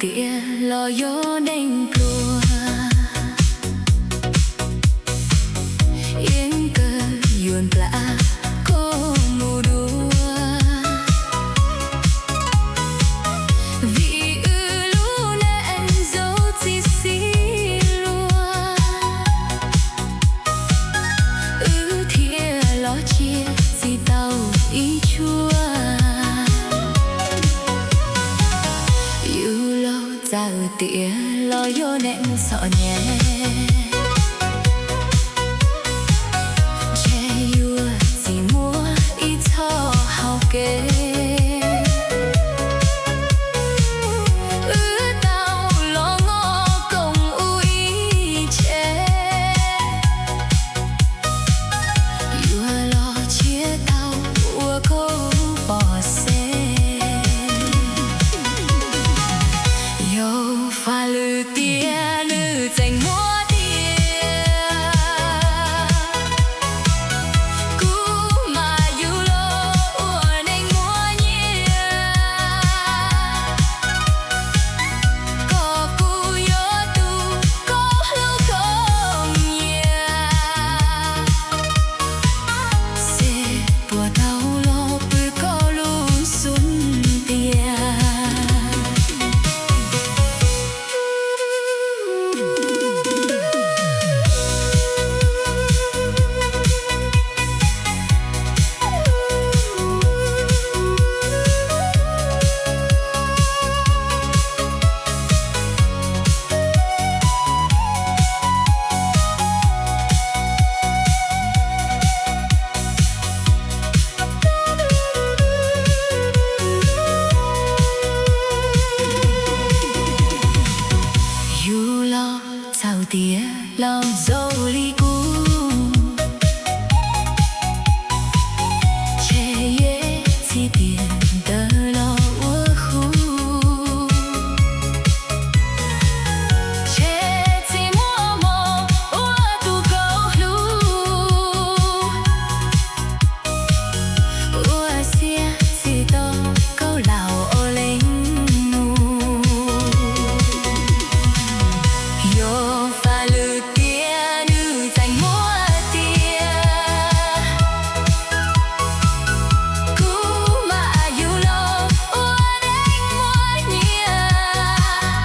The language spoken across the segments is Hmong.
tias los yog neeg pluag, yeej kawg yuav nplam koj mus dua. Vim wb lub neej zaum txi xib luag, wb thiaj los tsiab txi tau ib tshuaj. Yus los txawm tias los yog neeg txom nyem, ntshe yuav tsis muaj ib txoj hau kev. Wb tau los nyob koom ua ib tsev, yuav los tsiab tau ua koj pom xeeb. Yog faj lwm tiam nws tseem muaj tiam, kuv mam yug los ua neeg muaj nyiaj, kom kuv yuav tus koj hlub koj nyiam, xij puas tau los pw koj lub xub ntiag. Yus los txawm tias los zoo li kuv, ntshe yeej txi tias ntawd los ua hu, ntshe tsis muaj hmoo ua tus koj hlub, ua siab txi tau koj laus ua leej nus. Yog faj lwm tiam nws tseem muaj tiam, kuv mam yug los ua neeg muaj nyiaj,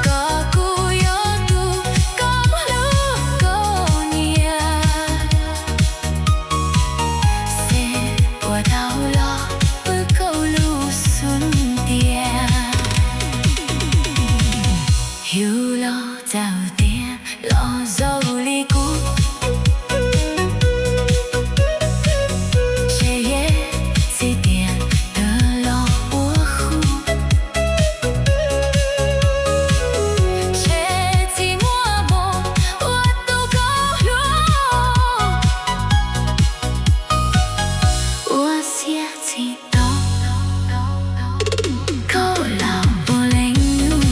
kom kuv yuav tus koj hlub koj nyiam, xij puas tau los pw koj lub xub ntiag. Yus los txawm tias los zoo li kuv, ntshe yeej txi tias ntawd los ua hu, ntshe tsis muaj hmoo ua tus koj hlub, ua siab txi tau koj laus ua leej nus.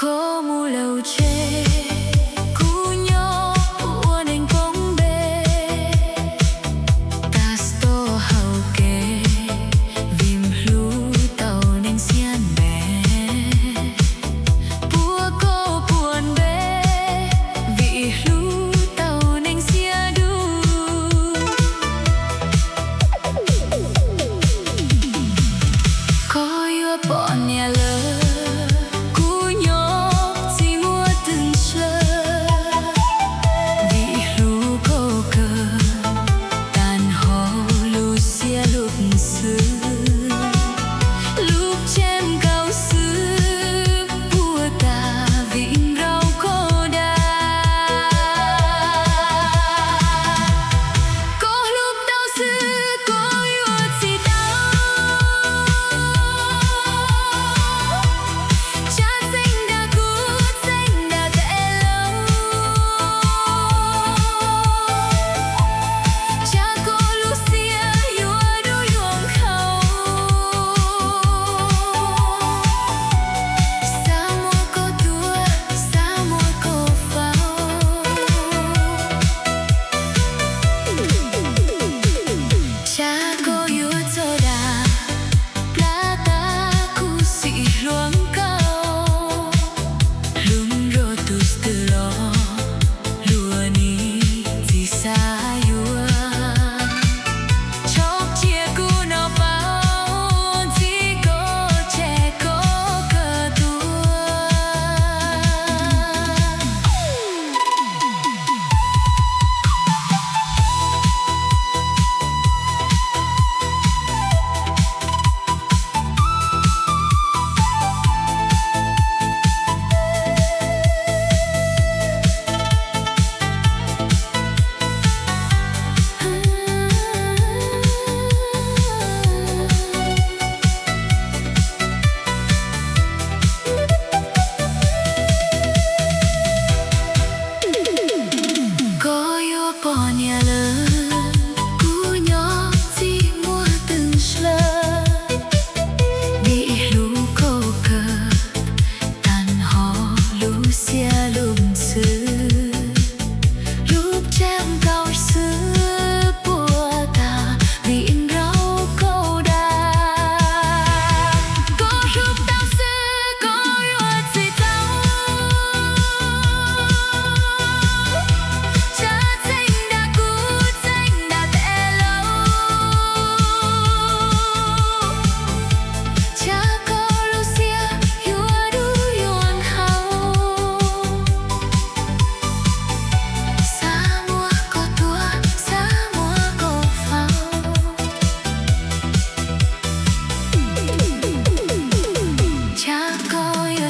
Koj mus lawm tsev, kuv nyob ua neeg poob npe, tag sto hauv kev, vim hlub tau neeg xiab npe. Puab koj puas npe, vim hlub tau neeg xiab dub. Koj yuav pom niam lawm, kuv nyob tsis muaj twg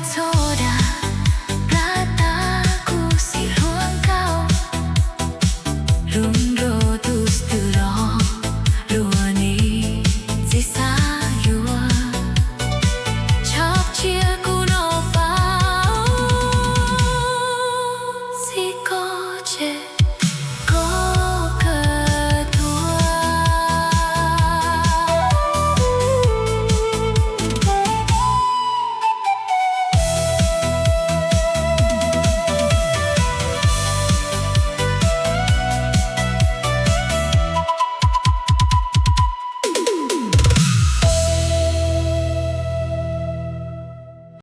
Txhua dag